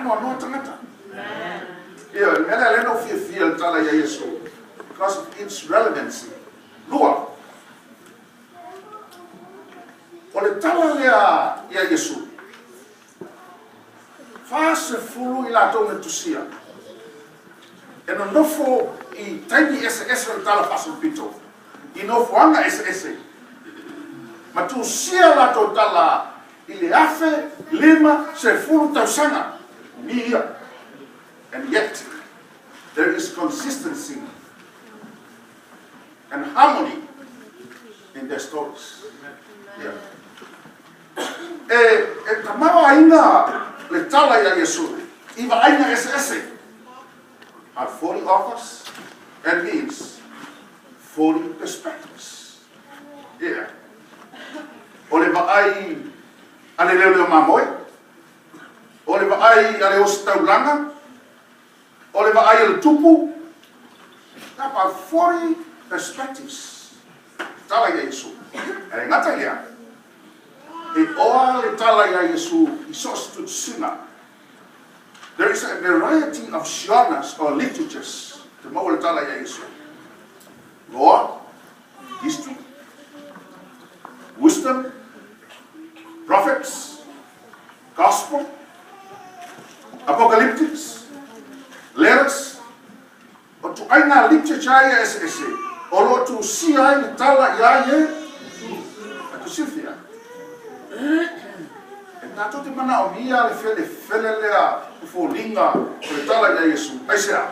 Faanoanoa tagata. Ia, le mea lea lea na ou fiafia i le tala ia Iesu, because of its relevancy. Lua, o le tala lea ia Iesu, 40 i latou na tusia, e nonofo i taimi eseese o le tala faasolopito, i nofoaga eseese, ma tusia latou tala i le 1500 tausaga, umi ia. And yet, there is consistency and harmony in their stories. Yeah. E tamaoaiga le tala ia Iesu i vaaiga eseese. Are 40 authors and means 40 perspectives. Yeah. O le vaai a le leoleo mamoe, o le vaai a le ositaulaga, o le vaai a le tupu, about 40 perspectives. Tala ia Iesu. E le gata ia, e oa le tala ia Iesu i so o se tusitusiga. There is a variety of genres or literatures te maua le tala ia Iesu. Law, history, wisdom, prophets, gospel, apocalyptics, letters, o ituaiga literature ia eseese, o lo o tusia ai le tala ia Iesu. A tu silafia. E tatou te manaomia le felefele lea o foliga o le tala ia Iesu. Aisea?